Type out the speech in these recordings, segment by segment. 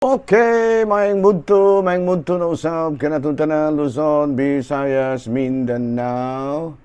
Okay, maayong budto na usab kanatong tanan, Luzon, Visayas, Mindanao.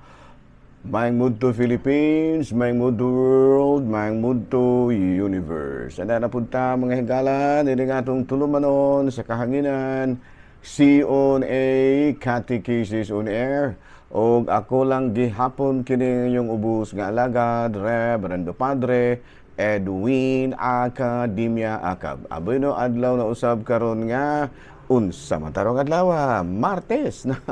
Maayong budto, Philippines, maayong budto, world, maayong budto, universe. Ana na punta, mga higala, dili nga atong tulumanon sa kahanginan, C on A Catechesis on Air. Og ako lang gihapon kini inyong ubos nga alagad, Reverendo Padre Edwin Academia Acab. Aboy no, adlaw na usab karon nga unsa man tarong adlaw, Martes na.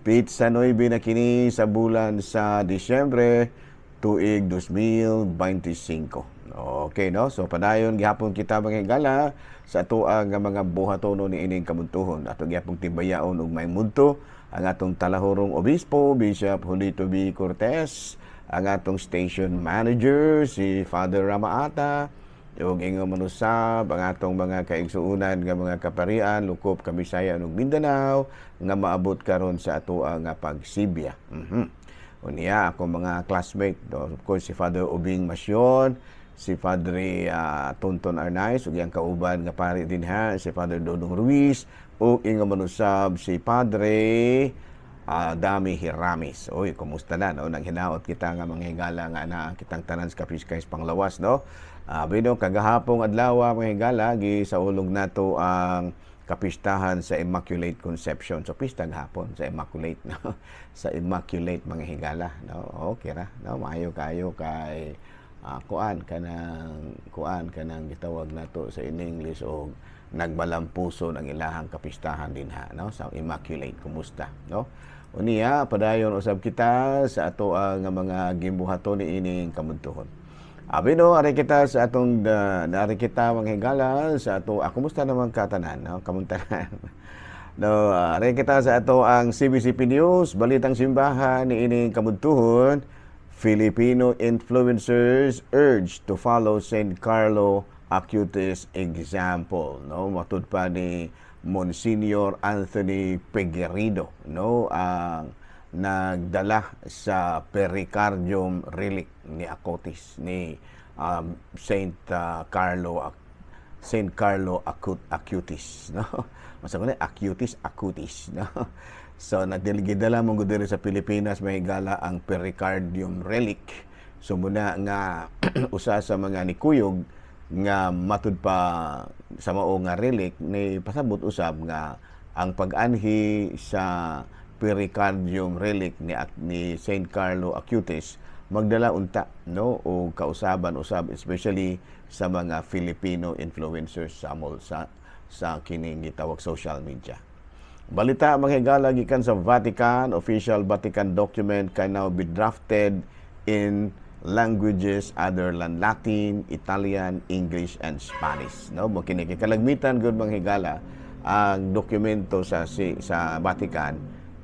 Pitsa 9 na kini sa bulan sa Disyembre, tuig 2025. Okay, no? So padayon gihapon kita, mga higala, sa atoang nga mga buhatono ni ining kabuntuhon. Ato gihapon tibayaon og maayong budto ang atong talahurong obispo, Bishop Julito B. Cortez, ang atong station manager, si Father Ramaata, ug ingon man usab ang atong mga kaigsuonan nga mga kaparian, lukop Kabisayan ug Mindanao, nga maabot karon sa atoa nga pagsibya. Unya akong mga classmate, no? Of course, si Father Ubing Masyon, si Padre Tonton Arnaiz, ug iyang kauban nga pari dinha, si Father Dodong Ruiz, ug ingon man usab si Padre Dami Hiramis. Uy, kumusta na, no? Naghinaot kita nga mga higala nga na kitang tanan sa Kapiskay Panglawas, no? Bino kagahapong adlaw, mga higala, gisaulog nato ang kapistahan sa Immaculate Conception. So pista gahapon sa Immaculate, no? Sa Immaculate, mga higala, no? Okay ra, no? Maayo kayo kay kuan kanang gitawag nato sa in English og nagbalampuso ng ilahang kapistahan dinha, no, sa Immaculate. Kumusta, no? Unya padayon usab kita sa ato ang mga gimbuhaton ni ining kamuntuhon. Abi no, ari kita sa atong ari kita, mga higala, sa ato kumusta naman katanan, no? Kamuntanan. No, ari kita sa ato ang CBCP News, Balitang Simbahan ni ining kamuntuhon. Filipino influencers urged to follow St. Carlo Acutis example, no? Matud pa ni Monsignor Anthony Peguerido, no, ang nagdala sa pericardium relic ni Acutis, ni Saint Carlo Saint Carlo Acutis, no? Masa ko na Acutis, Acutis, no? So nagdala mo diri sa Pilipinas, may higala, ang pericardium relic. So muna nga usa sa mga nikuyog nga matud pa sa mao nga relic ni pasabot usab nga ang pag-anhi sa pericardium relic ni Saint Carlo Acutis magdala unta, no, o kausaban usab, especially sa mga Filipino influencers sa sa sa kining gitawag social media. Balita, mga higala, gikan sa Vatican, official Vatican document can now be drafted in languages other than Latin, Italian, English and Spanish. No, mo kini kalagmitan gud, mga higala, ang dokumento sa Vatican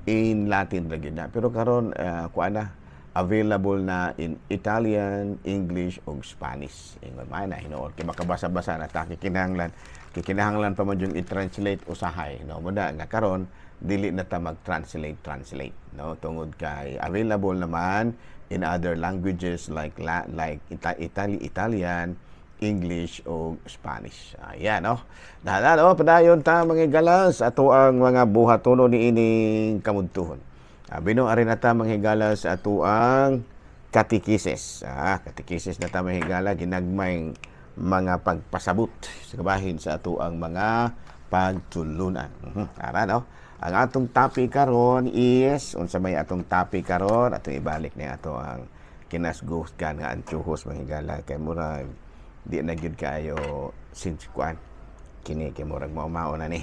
in Latin ra gyud na. Pero karon kuan na, available na in Italian, English ug Spanish. Ingon man na hinuon kay makabasa-basa na ta, kinahanglan pa man yung i-translate usahay, no? Muna nga karon dili na ta mag-translate translate, no, tungod kay available naman in other languages like Italian, English o Spanish. Ayan, no? Dahala, no? Padayon ta, mga higala, sa ato ang mga buhatono ni ining kamudtuhon. Abi no, ari na ta, mga higala, sa ato ang katekisis. Katekisis na ta, mga higala, ginagmay mga pagpasabot sa kabahin sa ato ang mga pagtulunan. Ara, no? Ang atong topic karon is, unsa may atong topic karon? Atong ibalik ni ato ang kinasgusgan nga antuhos, mga higala, kay mura di na gyud kaayo since kuan kini kay murag mao-mao na ni.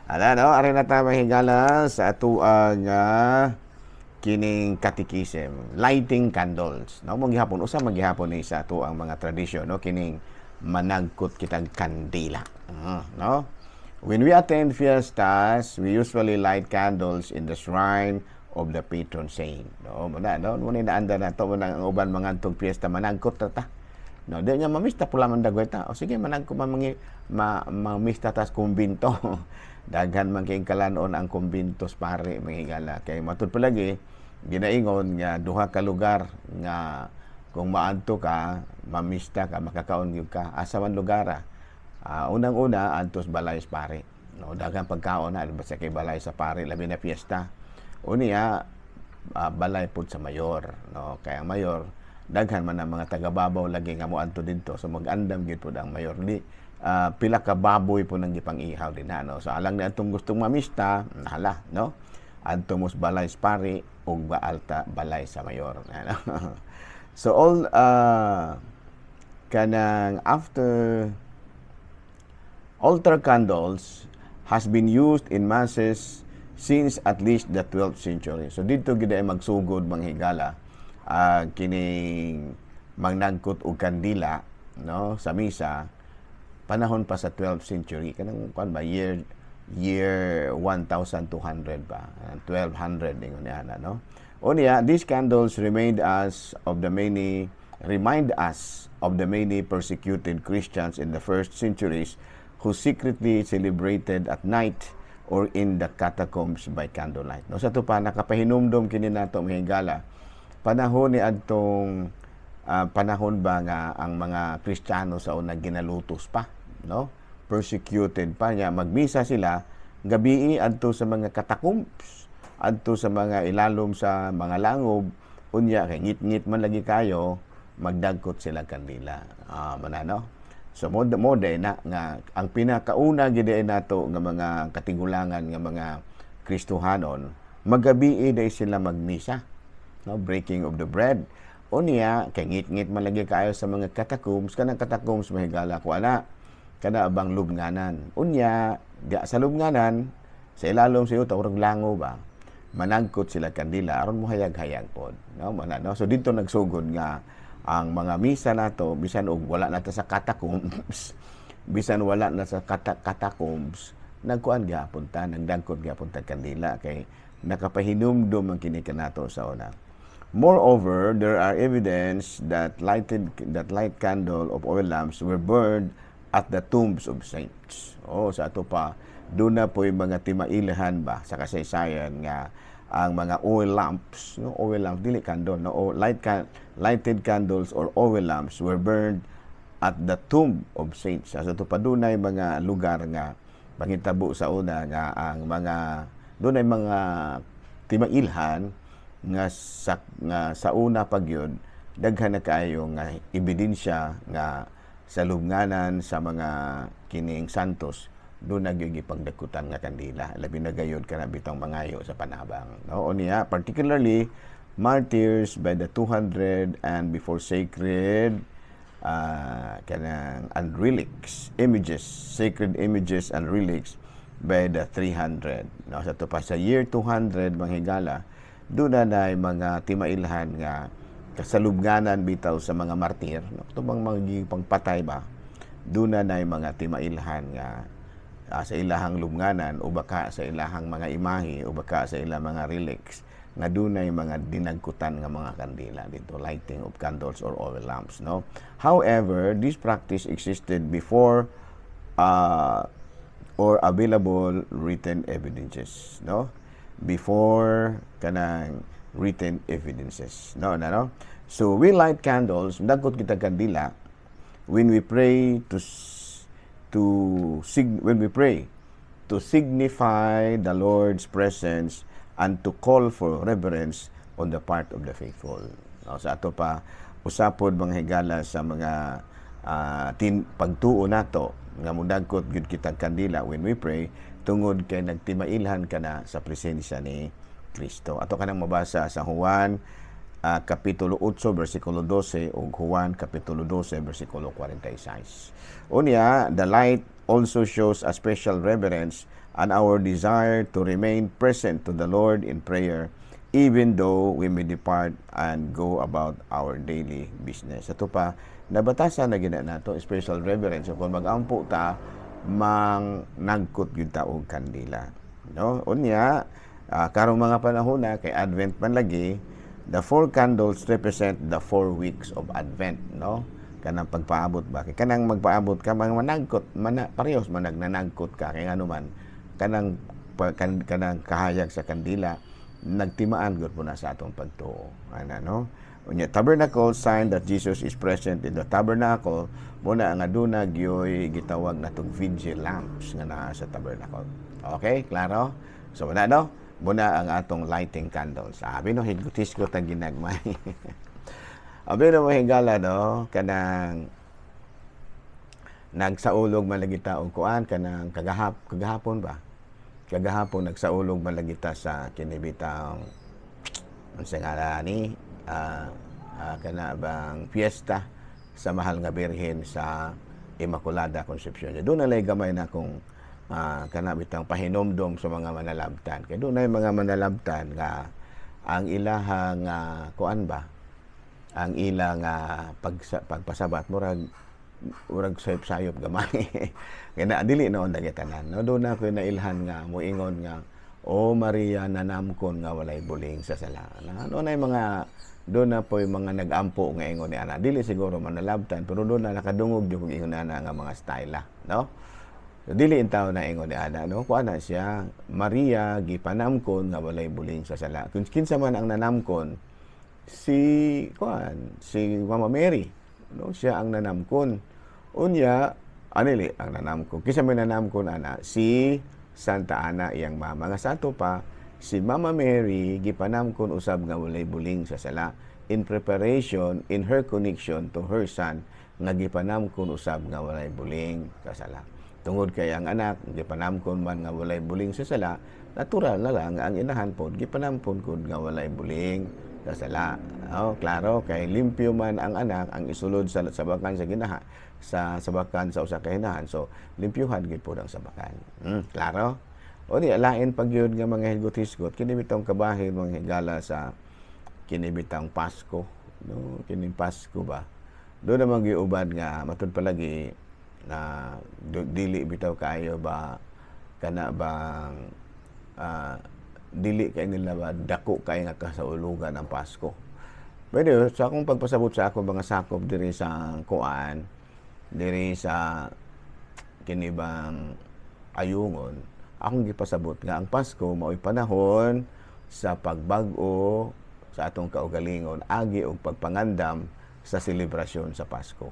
Ala no, ari na ta, mga higala, sa ato ang kining catechism, lighting candles, no? Mo gihapon, usa man gihapon ni sa ato ang mga tradisyon, no, kining managkot kitang kandila. No? When we attend fiestas, we usually light candles in the shrine of the patron saint. No, mo na, no, mo ni naanda na to mo ang uban mga antong fiesta managkot ta ta. No, di niya mamista pula man dagway ta. O sige, managko man mangi ma, mamista tas kumbinto. Daghan man kay kalanon ang kumbintos pare, mga higala. Kay matud palagi ginaingon nga duha ka lugar nga kung maadto ka, mamista ka, makakaon gyud ka. Asa man lugar? Unang-una adto sa balay sa pare, no? Daghang pagkaon na basta kay balay sa pare, labi na fiesta. Unya, balay pud sa mayor, no? Kay ang mayor, daghan man ang mga taga-babaw lagi nga moadto didto, so mag-andam gyud pud ang mayor di pila ka baboy po nang gipang-ihaw din ha, no? So alang ni atong gustong mamista, hala, no, adto mo sa balay sa pari ug baalta balay sa mayor, ano? So all kanang after altar candles has been used in masses since at least the 12th century. So dito gid ay magsugod, mga higala, kining mangnagkot og kandila, no, sa misa, panahon pa sa 12th century, kanang kuan ba, year 1200 ba, 1200 ingon niya, no? Unya, these candles remained us of the many remind us of the many persecuted Christians in the first centuries who secretly celebrated at night or in the catacombs by candlelight. No, sa ato pa nakapahinumdom kini nato, mga higala, panahon ni adtong panahon ba nga ang mga Kristiyano sa una ginalutos pa, no? Persecuted pa niya, magmisa sila gabii adto sa mga catacombs, adto sa mga ilalom sa mga langob. Unya kay ngit-ngit man lagi kayo, magdagkot sila kandila. Manano. So mo na nga ang pinakauna gid nato nga mga katigulangan nga mga Kristohanon, magabii day sila magmisa. No, breaking of the bread. Unya kay ngit-ngit man lagi kayo sa mga catacombs, kanang catacombs, mahigala ko ana, kana abang lubnganan. Unya di sa lubnganan sa ilalom sa yuta, urang lango ba, managkot sila kandila aron mohayag-hayag pod, no? Mana, no? So dito nagsugod nga ang mga misa nato, bisan og wala na ta sa catacombs, bisan wala na sa catacombs, nagkuan gihapon ta, nagdagkot gihapon ta kandila kay nakapahinumdum ang kini kanato sa una. Moreover, there are evidence that light candle of oil lamps were burned at the tombs of saints. Oh, sa ato pa, doon na po yung mga timailihan ba sa kasaysayan nga ang mga oil lamps, no, oil lamps, dili candle, no, o lighted candles or oil lamps were burned at the tomb of saints. Sa ato pa, dunay mga lugar nga pangitabo sa una nga ang mga dunay mga timailhan nga sa una pa gyud daghan na kaayo nga ebidensya nga sa lubnganan sa mga kining santos doon na gyud gipangdagkutan nga kandila, labi na gayud kana bitong mangayo sa panabang, no? Unya particularly martyrs by the 200 and before sacred kanang and relics, images, sacred images and relics by the 300, no? Sa ato pa, sa year 200, mga higala, doon na mga timailhan nga kasalubnganan bitaw sa mga martir, no? Ito bang mga pangpatay ba, doon na mga timailhan nga sa ilahang lubnganan o baka sa ilahang mga imahe o baka sa ilang mga relics nga dunay mga dinagkutan nga mga kandila dito, lighting of candles or oil lamps, no? However, this practice existed before or available written evidences, no? Before kanang written evidences, no na, no? So we light candles, dagkot kita kandila, when we pray to signify the Lord's presence and to call for reverence on the part of the faithful. No, sa ato pa, usapod, mga higala, sa mga pagtuo nato nga mudagkot gyud kitag kandila when we pray tungod kay nagtimailhan ka na sa presensya ni Kristo. Ato kanang mabasa sa Juan kapitulo 8 bersikulo 12 ug Juan kapitulo 12 bersikulo 46. Unya, the light also shows a special reverence and our desire to remain present to the Lord in prayer even though we may depart and go about our daily business. Ato pa, nabatasan na gina nato special reverence. So, kung mag-ampo ta, mang nagkot gyud ta og kandila. No? Unya, karong mga panahon na kay Advent man lagi, the four candles represent the 4 weeks of Advent, no? Kanang pagpaabot ba? Kay kanang magpaabot ka, mga managkot, mana, parehas man nagnanagkot ka, kay ngano man, kanang kahayag sa kandila, nagtimaan gud po na sa atong pagtuo. Ana, no? Unya tabernacle, sign that Jesus is present in the tabernacle. Muna nga duna gyoy gitawag natong vigil lamps nga naa sa tabernacle. Okay, klaro? So muna, no? Muna ang atong lighting candles. Abi no, hisgot-hisgot ang ginagmay. Abi no, mahigala, no, kanang nagsaulog man lagi ta og kuan kanang kagahapon ba? Kagahapon nagsaulog man lagi ta sa kinibitang unsa nga ni kana bang fiesta sa Mahal nga Birhen sa Immaculada Concepcion. Doon na gamay na kung kana bitang pahinomdom sa mga manalabtan. Kay doon na mga manalabtan nga ang ilahang kuan ba, ang ilang pagpasabat murag murag sayop-sayop gamay. Kaya na dili noon lagi tanan. No, doon na ko nailhan nga moingon nga, "O Maria, nanamkon nga walay buling sa sala." Na, ano na yung mga doon na po yung mga nag-ampo nga ingon ni ana. Dili siguro manalabtan, pero doon na nakadungog yung ingon ana nga mga style, no? So, dili in tao na ingon ni ana, no? Kuan na siya, Maria gipanamkon nga walay buling sa sala. Kung kinsa man ang nanamkon, si kuan, si Mama Mary, no? Siya ang nanamkon. Unya, anili ang nanamkon. Kinsa may nanamkon ana? Si Santa Ana, iyang mama. Nga sa ato pa, si Mama Mary gipanamkon usab nga walay buling sa sala in preparation in her connection to her son nga gipanamkon usab nga walay buling sa sala. Tungod kay ang anak gipanamkon man nga walay buling sa sala, natural na lang ang inahan pod gipanamkon kun nga walay buling sa sala. Oh, klaro kay limpyo man ang anak ang isulod sa sabakan sa ginaha sa sabakan sa usa ka hinahan. So limpyuhan gyud pod ang sabakan. Klaro? O di lain pag yun nga mga hisgot-hisgot kini bitong kabahin, mga higala, sa kini bitang Pasko, no? Kining Pasko ba, doon naman giuban nga matud palagi na dili bitaw kaayo ba, kana bang dili kay nila ba dako kay nga kasaulugan ang Pasko. Pwede sa akong pagpasabot sa akong mga sakop diri sa kuan, diri sa kini bang ayungon, akong gipasabot nga ang Pasko mao'y panahon sa pagbag-o sa atong kaugalingon agi og pagpangandam sa selebrasyon sa Pasko,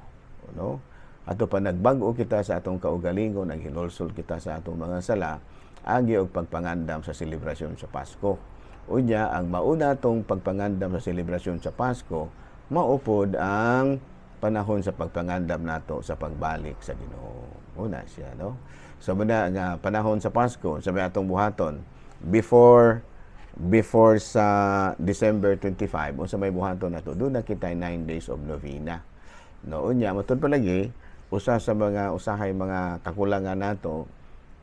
no? Ato pa nagbag-o kita sa atong kaugalingon, naghinulsol kita sa atong mga sala agi og pagpangandam sa selebrasyon sa Pasko. Unya ang mauna tong pagpangandam sa selebrasyon sa Pasko, maupod ang panahon sa pagpangandam nato sa pagbalik sa Ginoo. Una siya, no? So muna nga panahon sa Pasko, sa may atong buhaton before before sa December 25, unsa may buhaton nato? Doon na kita 9 days of novena. No, unya matud palagi usa sa mga usahay mga kakulangan nato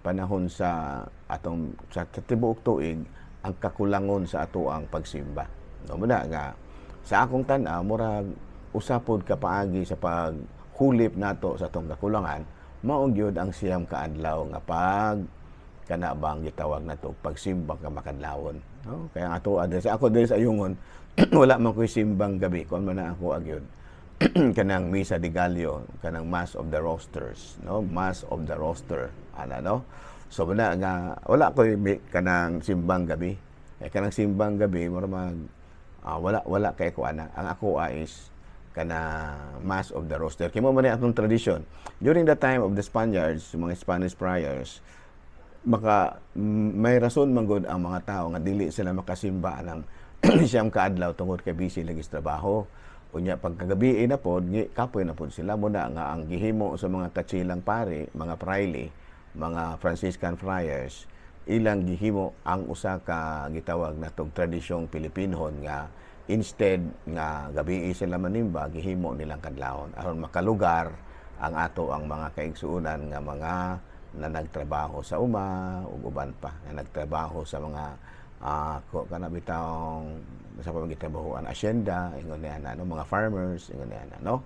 panahon sa atong sa tibuok tuig ang kakulangon sa ato ang pagsimba. No, muna nga sa akong tan-aw murag usa pod ka paagi sa paghulip nato sa atong kakulangan mao gyud ang 9 ka adlaw nga pag kana bang gitawag nato pagsimbang ka makadlawon, no? Kaya ang ato sa ako diri sa Ayungon wala man koy simbang gabi, kon man na ako agyod kanang Misa de Gallo, kanang Mass of the Rosters, no? Mass of the Roster ana, no? So muna nga wala koy kanang simbang gabi. Eh, kanang simbang gabi mura mag wala wala kay ko ana. Ang ako is kana Mass of the Roster. Kay mo man atong tradisyon. During the time of the Spaniards, mga Spanish friars, maka may rason man gud ang mga tao nga dili sila makasimba ng 9 ka adlaw tungod kay busy lagi sa trabaho. Unya pagkagabi na pod, kapoy na pod sila. Muna nga ang gihimo sa mga katsilang pare, mga praile, mga Franciscan friars, ilang gihimo ang usa ka gitawag natong tradisyong Pilipinhon nga instead nga gabi sila manimba, gihimo nilang kadlawon aron makalugar ang ato ang mga kaigsuonan nga mga na nagtrabaho sa uma ug uban pa nga nagtrabaho sa mga kana bitawng sa pamagitrabahoan, asyenda, ingon niya na, no? Mga farmers, ingon niya na, no?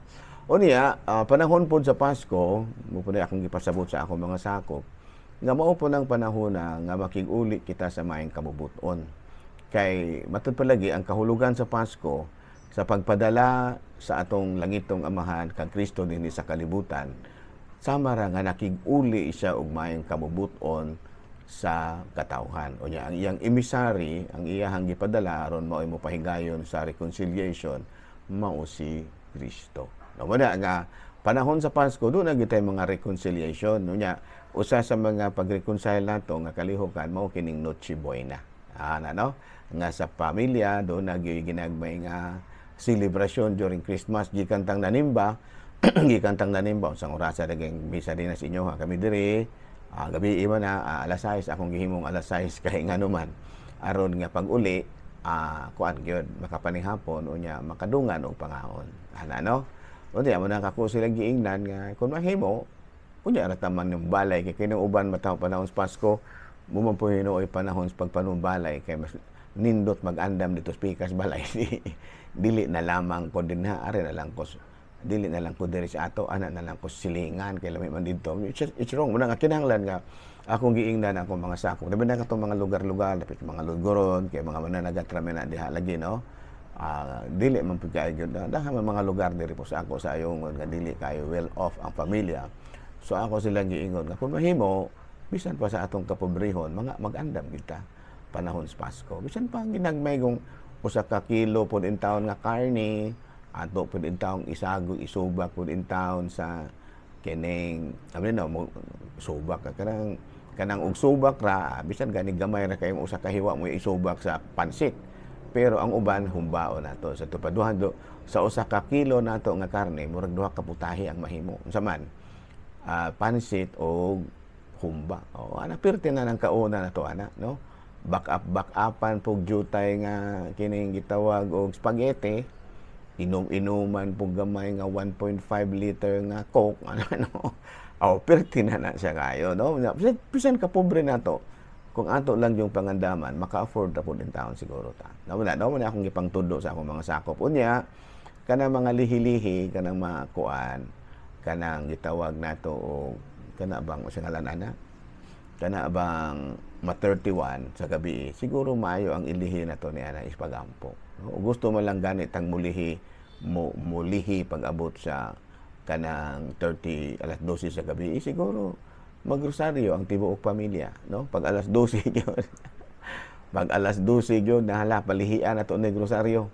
Unya panahon pod sa Pasko mo po akong gipasabot sa akong mga sakop nga mao po ng panahon na nga makig-uli kita sa maayong kabubut-on, kay matud palagi ang kahulugan sa Pasko sa pagpadala sa atong langitong Amahan kang Kristo dinhi sa kalibutan, sama ra nga nakig-uli siya og maayong kabubut-on sa katawhan. Unya ang iyang emissary, ang iyahang gipadala aron mao'y mopahigayon sa reconciliation, mao si Kristo. No, wala nga panahon sa Pasko doon na gyud mga reconciliation, no? Nya usa sa mga pag-reconcile nato nga kalihukan mao kining Noche Buena. Ana, no, nga sa pamilya doon na gyud ginagmay nga selebrasyon during Christmas, gikan tang nanimba, gikan tang nanimba unsang orasa daging misa din na sa inyo, ha? Kami diri, gabi iba na, alas 6 akong gihimong alas 6 kay ngano man aron nga pag-uli, kuan gyud, makapanihapon, unya makadungan og pangaon ana, no? Unya mo na kako sila giingnan nga kung mahimo unya ra taman ng balay kay kining uban mataw panahon sa Pasko mo man po hinuoy panahon sa pagpanumbalay kay mas nindot mag-andam dito sa pikas balay. Dili na lamang ko dinha, ari na lang ko, dili na lang ko diri sa ato, ana na lang ko silingan kay lami man didto. It's wrong. Muna nga kinahanglan nga akong giingnan akong mga sakop, labi na katong mga lugar-lugar dapit mga lugoron kay mga mananagat ra na diha lagi, no? Dili man pud kaayo gyud daghan man mga lugar diri po sa ako sa ayongon nga dili kayo well off ang pamilya. So ako silang giingon nga kung mahimo bisan pa sa atong kapobrehon mga mag-andam kita panahon sa Pasko, bisan pa ginagmay kung usa ka kilo pod in taon nga karne ato pud in taong isago, isubak pud in taon sa kining kami, no? Mo subak ka kanang kanang og subak ra, bisan gani gamay ra kayong usa ka hiwa mo isubak sa pansit, pero ang uban humbaon nato sa tupaduhan do sa usa ka kilo nato nga karne, murag duha ka putahe ang mahimo. Unsa man, pansit o humba. O ana, pirti na ng kauna nato ana, no? Back up, back upan pug jutay nga kining gitawag og spaghetti, inom-inuman pug gamay nga 1.5 liter nga Coke ano, no? Oh, pirti na na siya kayo, no? Bisan ka pobre nato, kung ato lang yung pangandaman, maka-afford ra pud in taon siguro ta. No, wala, no, wala akong gipangtudo sa akong mga sakop. Unya kanang mga lihi-lihi, kanang mga kuan, kanang gitawag nato og kana bang usa ngalan ana, kana bang ma 31 sa gabi, siguro maayo ang ilihi nato ni ana is pagampo, no? Gusto mo lang ganit ang mulihi mo, mulihi pag-abot sa kanang 30, alas 12 sa gabi, siguro magrosaryo ang tibuok pamilya, no? Pag alas 12 gyud, pag alas 12 gyud nahala, palihian nato ni rosaryo,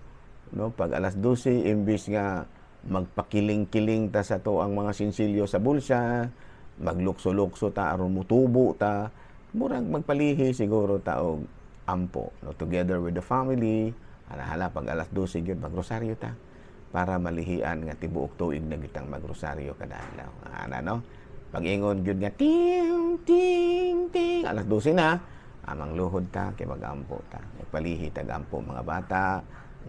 no? Pag alas 12, imbis nga magpakiling-kiling ta sa to ang mga sinsilyo sa bulsa, maglukso-lukso ta aron mutubo ta, murag magpalihi siguro ta og ampo, no, together with the family. Hala, pag alas 12 gyud, magrosaryo ta para malihian nga tibuok tuig na gitang magrosaryo kada adlaw ana, no? Pag-ingon gyud nga ting ting ting, alas 12 na, amang luhod ta kay magampo ta, nagpalihi tag ampo mga bata.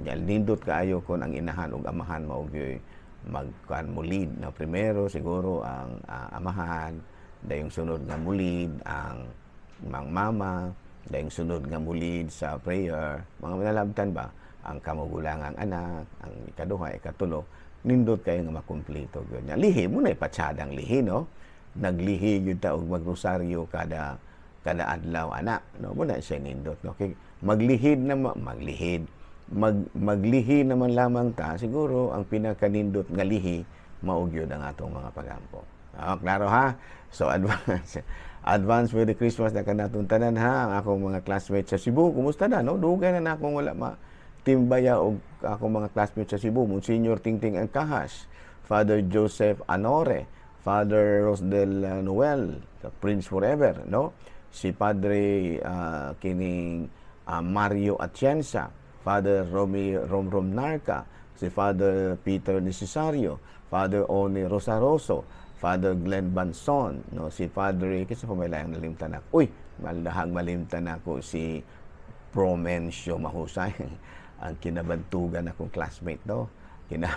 Nya nindot kaayo kon ang inahan ug amahan mao gyud magkuan, mo lead na primero siguro ang amahan, dayong sunod nga mo lead ang mang mama, dayong sunod nga mo lead sa prayer mga manalabtan ba ang kamugulangang anak, ang ikaduha, ikatulo. Nindot kayo nga makumpleto gyud nya lihi mo na ipatsadang lihi, no? Naglihi gyud ta og magrosaryo kada kada adlaw ana, no? Mo na siya nindot, no? Kay maglihid na maglihid maglihi naman lamang ta, siguro ang pinakanindot nga lihi mao gyud ang atong mga pagampo. Oh, klaro ha? So advance advance Merry Christmas na kanatong tanan ha. Ang akong mga classmates sa Cebu, kumusta na, no? Dugay na na akong wala ma timbaya og akong mga classmates sa Cebu, Monsignor Tingting Angkahas, Father Joseph Anore, Father Rosdel Noel, the Prince Forever, no? Si Padre kining Mario Atienza, Father Romy Romrom Narca, si Father Peter Necesario, Father Oni Rosaroso, Father Glenn Banson, no? Si Father kasi pa may layang nalimtan ako. Uy, malahag malimtan ako si Promencio Mahusay, ang kinabantugan akong classmate, no? Kina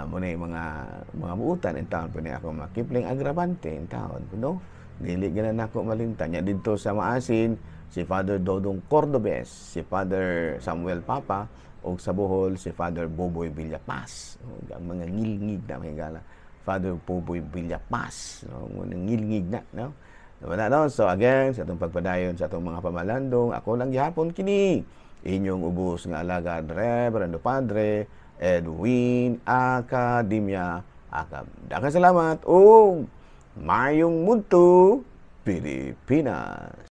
mo na yung mga buutan in town po ni ako, mga Kipling Agravante in town, no? Dili gana nako malimtan. Nya didto sa Maasin, si Father Dodong Cordobes, si Father Samuel Papa, ug sa Bohol si Father Boboy Villapaz. O, ang mga ngilngig na mga gala. Father Boboy Villapaz, no? Mga ngilngig na, no? Wala, no? So again, sa atong pagpadayon sa atong mga pamalandong, ako lang gihapon kini inyong ubos nga alagad, Reverendo Padre Edwin Academia Akab. Daghang salamat ug mayong mudto, Pilipinas.